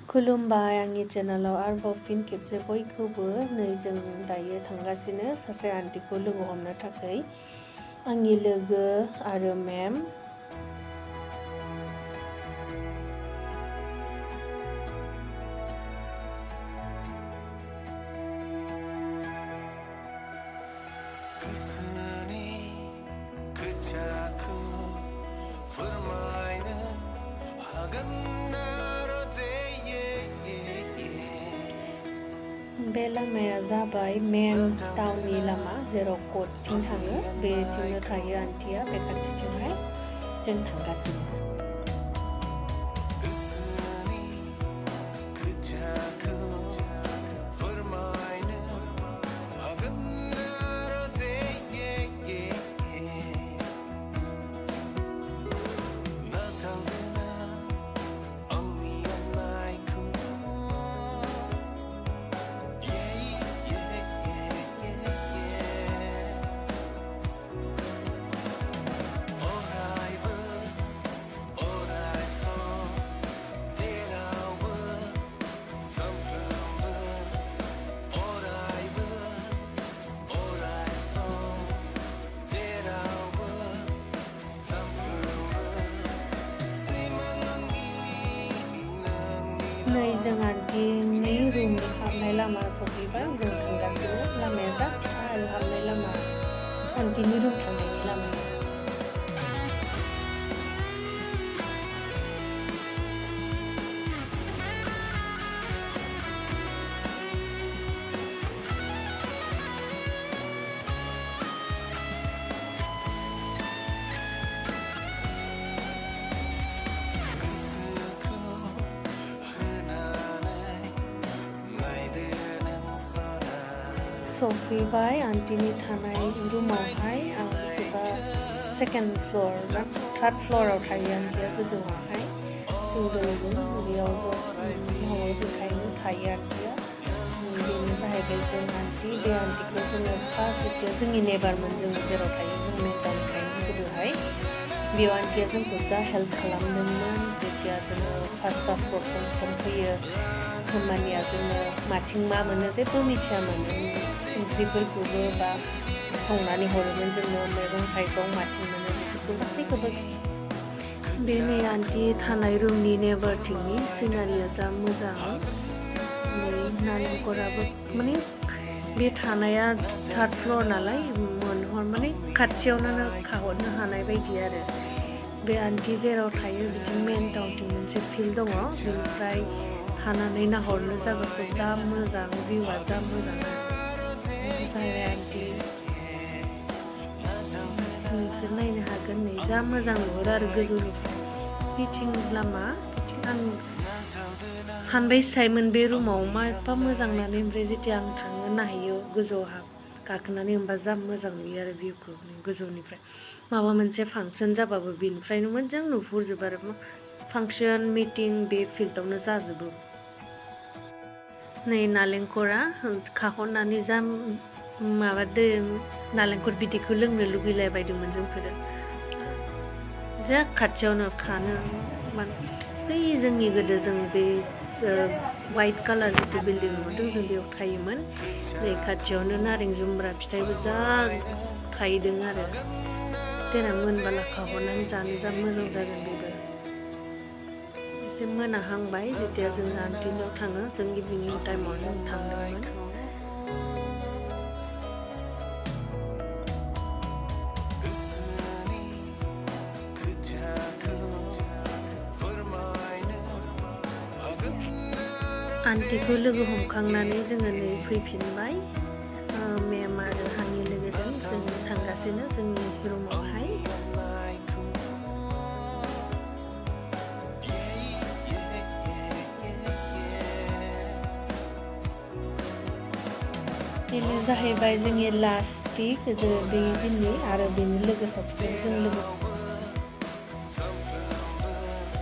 खुलुमबाय आंनि चेनेलाव आरोबाव फिन खेबसे बयखौबो नै जों दायो थांगासिनो सासे आन्टिखौ लोगो हमनो थाखाय आंनि लोगो आरो मेम बे लामाया जाबाय मेन टाउननि लामा जेराव क'टथिं थाङो बेथिंनो थायो आन्टिया बे खाथिथिंहाय जों थांगासिनो नै जों आन्टिनि रुमनि हाबनाय लामा सफैबाय जों थांगासिनो लामाया जा फिसा आरो हाबनाय लामा आन्टिनि रुम थांनायनि लामा सफैबाय आन्टिनि थानाय रुमावहाय आं बेसेबा सेकेन्ड फ्ल'र ना थार्ड फ्ल'राव थायो आन्टिया गोजौआवहाय सिंगोल रुम बेयाव ज' मावो बेखायनो थायो आन्टिया बेनो जाहैबाय जों आन्टि बे आन्टिखौ जोङो फार्स्ट जेथिया जोंनि नेबारमोन जों जेराव थायो जों मेन टाउननिफ्रायनो गोदोहाय बेयाव आन्टिया जोंखौ जा हेल्प खालामदोंमोन जेथिया जोङो फार्स्ट प्रब्लेम फैयो होमबानिया जोङो माथिं मा मोनो जेबो मिथियामोन ओंख्रिफोरखौबो बा संनानै हरोमोन जोंनो मैगं थाइगं माथिं मोनो बेफोरखौ गासैखौबो बे नै आन्टि थानाय रुमनि नेबारथिंनि सिनारिया जा मोजां नै नालेंखराबो माने बे थानाया थार्ड फ्ल'र नालाय मोनहर माने खाथियावनो खाहरनो हानाय बायदि आरो बे आन्टि जेराव थायो बिथिं मेन टाउनथिं मोनसे फिल्ड दङ बेनिफ्राय थानानै नाहरनो जायगाखौ जा मोजां भिउआ जा मोजां जाहैबाय आन्टि नोंसोर नायनो हागोन नै जा मोजां नुहुरो आरो गोजौनिफ्राय बिथिं लामा बिथिं आं सानबाय थायोमोन बे रुमाव मा एफा मोजां होननानै ओमफ्राय जेथिया आं थाङो नायहैयो गोजौआव गाखोनानै होमबा जा मोजां नुयो आरो भिउखौ गोजौनिफ्राय माबा मोनसे फांसन जाबाबो बेनिफ्रायनो मोजां नुहुरजोबो आरो फांसन मिटिं बे फिल्डआवनो जाजोबो नै नालेंखरा खाहरनानै जा माबादो नालेंखर बिदैखौ लोंनो लुगैलायबायदोंमोन जोंफोरो जा खाथियावनो खानो बै जोंनि गोदो जों बे वाइट कालार जिथु बिल्डिं नुदों जों बेयाव थायोमोन नै खाथियावनो नारें जुम्ब्रा फिथाइबो जा थायदों आरो देनां मोनबाला खाहरनानै जानो जा मोजां जागोन बेबो एसे मोनाहांबाय जेथिया जों आन्टिनाव थाङो जों इभिनिं टाइमावनो थांदोंमोन आन्टिखौ लोगो हमखांनानै जोङो नै फैफिनबाय मेम आरो आंनि लोगोजों जों थांगासिनो जोंनि रुमावहाय बेनो जाहैबाय जोंनि लास्ट पिक बे दिननि आरो बेनि लोगो सासेखौ जों लोगो